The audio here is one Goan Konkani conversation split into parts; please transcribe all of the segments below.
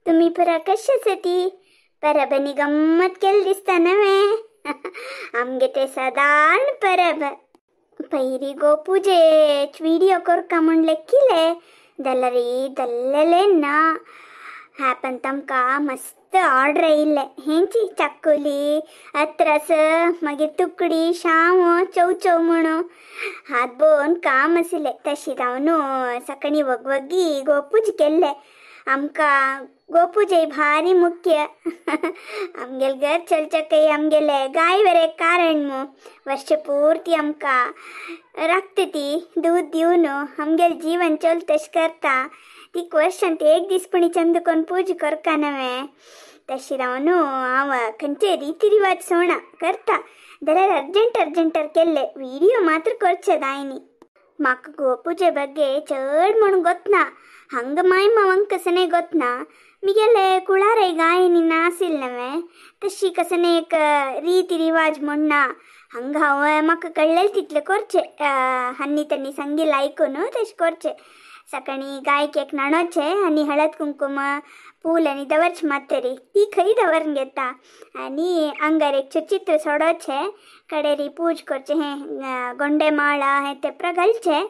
तुम्ही पुरा कशी आसती परबनी गम्मत केली दिसता नवे आमगे ते सादारण परब पयरी गोपूजेच विडियो करका म्हूण लेखिले जाल्यार दल्लेले ना हॅपन तांकां मस्त ऑर्डर येयल्ले हेंची चाकुली अत्रस मागीर तुकडी शाव चवचव म्हणून हात बोवन काम आशिल्लें. तशें जावन सकाळीं वगवगी गोपूज केल्ले. आमकां गोपूजय भारी मुख्य. आमगेले घर चलच्याकय आमगेले गाय वेरे कारण मू वर्ष पूर्ती आमकां राखता ती दूद दिवन आमगेलें जीवन चल तशें करता. तीक वर्षांत एक दीस पुणी चंद कोन्न पूजा करका नवे. तशें जावन हांव खंयचे रिती रिवाज सोणा करता जाल्यार अर्जंट अर्जंटार केल्ले विडियो मात्र करचे दायनी. म्हाका गोपूजे ಬಗ್ಗೆ चड म्हूण गोतना हंग माय मावांक कसने गोतना मिगेले कुळारय गायनी नासिल नवे तशी कसने एक रीती रिवाज म्हूण ना. हंग हांव म्हाका कळ्ळें तितलें करचें हन्नी तन्नी सांगिल्लें आयकून तशें करचें. सकाळीं गायक एक न्हाणोवचें आनी हळद कुंकुम फूल आनी दवरचें मात्तरी ती खंय दवरून घेता आनी आंगार एक चित्र सोडोवचें कडेरी पूज करचें हें गोंडे माळा हें तें पुरा घालचें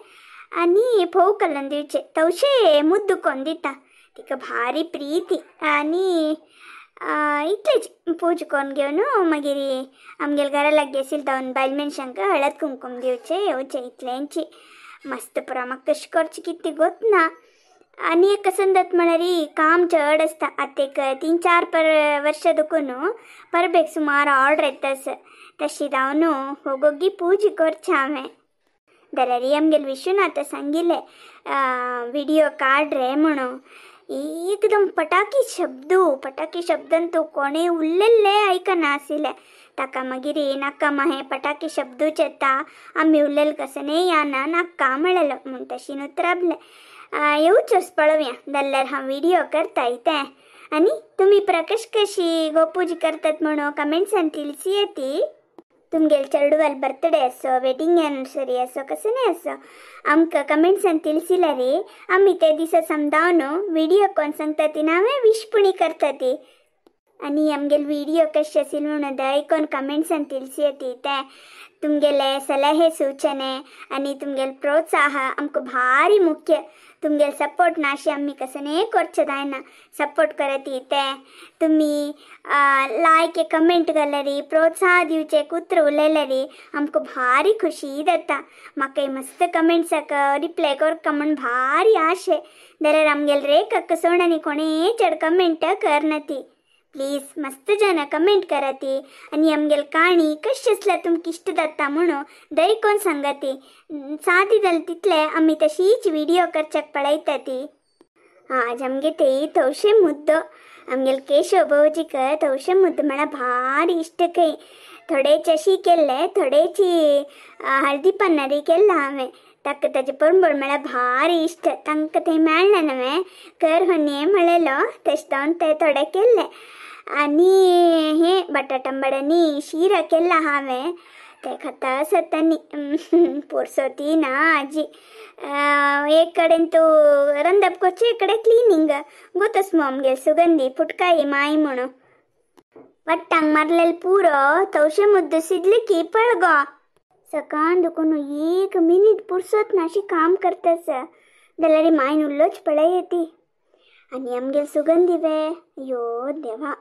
आनी फोव करून दिवचें तवशें मुद्दू कोन्न दिता तिका भारी प्रिती. आनी इतलेंच पूज कोन्न घेवन मागीर आमगेले घरा लागीं आशिल्ले दोन बायल मनशांक हळद कुंकुम दिवचें येवचें इतलेंच. मस्त पुरा म्हाका कशें करचें कितें गोतना. आनी एक कसन जाता म्हळ्यार काम चड आसता. आतां एक 3-4 वर्सां दुखून परबेक सुमार ऑर्डर येता तशें जावन होगोगी पूजा करचें हांवें. जाल्यार आमगेले विश्वनाथा सांगिल्लें विडियो काड रे म्हणून. एकदम पटाकी शब्द पटाकी शब्दान तूं कोणें उलयल्लें आयकना आशिल्लें. ताका मागीर नाका माहें पटाकी शब्दूच येता आमी उलयलें कसने या ना नाका म्हणलेलो म्हूण तशी न्हू राबलें. येवचोच पळोवया जाल्यार हांव विडियो करता तें. आनी तुमी प्रकश कशी गोपूजा करतात म्हणून कमेंट्सान तिळसी येती. तुमगेले चेडवाल बर्थडे असो वेडिंग एनिवर्सरी असो कसने असो आमकां कमेंट्सान तिळसिल्यार आमी ते दिसा समजावन विडियो कोन्न सांगता ती हांवें विश पुणी करता ती. आनी आमगेले विडियो कशें आशिल्ले म्हणून दयकोन कमेंट्सान तिळसी येती तें. तुमगेले सलहे सूचने आनी तुमगेले प्रोत्साह आमकां भारी मुख्य. तुमगेले सपोर्ट नाशी आमी कसने करचें जायना. सपोर्ट करत तें तुमी लायक कमेंट घाल्यार प्रोत्साह दिवचें कुत्र उलयल्यार आमकां भारी खुशी जाता. म्हाका मस्त कमेंट्साक रिप्लाय करका म्हूण भारी आशे. जाल्यार आमगेले रेखाक सोड आनी कोणें चड कमेंट करना ती. प्लीज मस्त जन कमेंट कराती आनी आमगेले काणी कशी आसल्यार तुमकां इश्ट जाता म्हणून दयकोन सांगाती. सादी जालें तितलें आमी तशीच विडियो करच्याक पळयता ती. आज आमगे ते तवशे मुद्दो आमगेले केशव भावजीक तवशे मुद्दो म्हळ्यार भारी इश्ट खंय. थोडेच अशी केल्ले थोडेची हळदी पन्नारी केल्ला हांवें. ताका ताजे परंबळ म्हळ्यार भारी इश्ट. तांकां थंय मेळ्ळें नवें कर हनी म्हणलेलो तशें जावन ते थोडे केल्ले. आनी हें बटाटांबड्यांनी शिरा केल्ला हांवें ते खाता आसतानी पुरसोती ना आजी. एक कडेन तूं रंदप करचें एक कडेन क्लिनींग गोतस मू आमगेले सुगंधी फुटकाई माय म्हणून वट्टांक मारलेले पुरो तवशे मुद्दो शिजले की पळगो. सकाळ दुखून एक मिनीट पुरसोत ना अशी काम करतास जाल्यार मायन उल्लोच पळय येती. आनी आमगेले सुगंधी वे यो देवा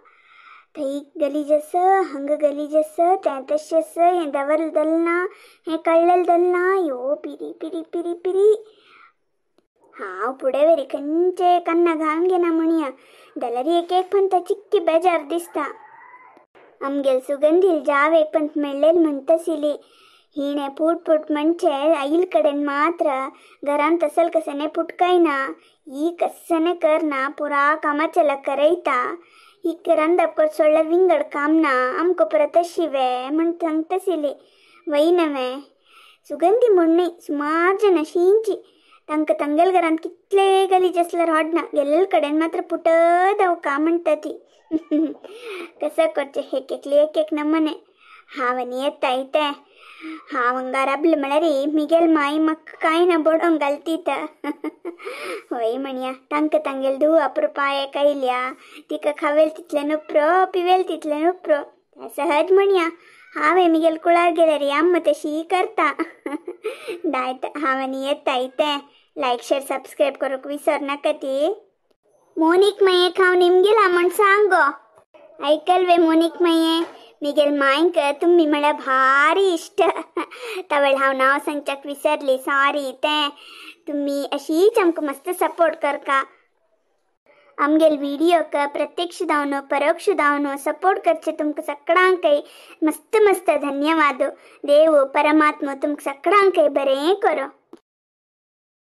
थंय गलीज आसा हांगा गलीज आसा तें तशें आसा हें दवरलें दलना हें कळ्ळेलें दलना यो पिरी पिरी पिरी पिरी. हांव फुडें वेरी खंयचे कन्ना घालून घेना म्हणया जाल्यार एक एक पण चिक्की बेजार दिसता. आमगेले सुगंधील जाव एक पंत मेळ्ळेलें म्हणटाशिल्ली हिणें फूट फूट म्हणचे आईल कडेन मात्र घरांत तसल कसने फुटकायना ही कसने करना पुरा कामाचेला करयता ही रंदप कर सोडल्यार विंगड काम ना आमकां परत तशी वे म्हण सांगताशिल्ली. वय नवे सुगंधी म्हूण न्हय सुमार जाणां शिंची तांकां तांगेले घरांत कितले गलीज आसल्यार हाडना गेल्ले कडेन मात्र पुटत का म्हणटा ती. कसं करचें एक एकली एक एक नमने. हांव आनी येता तें हांव हांगा राबलें म्हळ्यार मिगेल माय म्हाका कांय ना बडोवंक घालतीत. वय म्हणया तांकां तांगेल धुव अप्रुपाय कयल्या, तिका खावेल तितलें नुप्रो पिवेल तितलें नुप्रो. सहज म्हणया हांवें मिगेल कुळार गेल्यार अम्मा तशी करता. दायत हांव आनी येता इतें. लायक शेर सबस्क्रायब करूंक विसर नाका ती. मोनीक मायेक हांव निमगेला म्हण सांगो. ऐकल वे मोनीक माये, मिगेल मायंक तुम्ही म्हळ्यार भारी इश्ट. तवळ हांव नांव सांगच्याक विसरली, सॉरी. तें तुम्ही अशीच आमकां मस्त सपोर्ट करका. आमगेल व्हिडियोक प्रत्यक्ष जावन परोक्ष जावन सपोर्ट करचे तुमकां सगळ्यांकय मस्त मस्त धन्यवाद. देव परमात्मा तुमकां सगळ्यांकय बरें करो.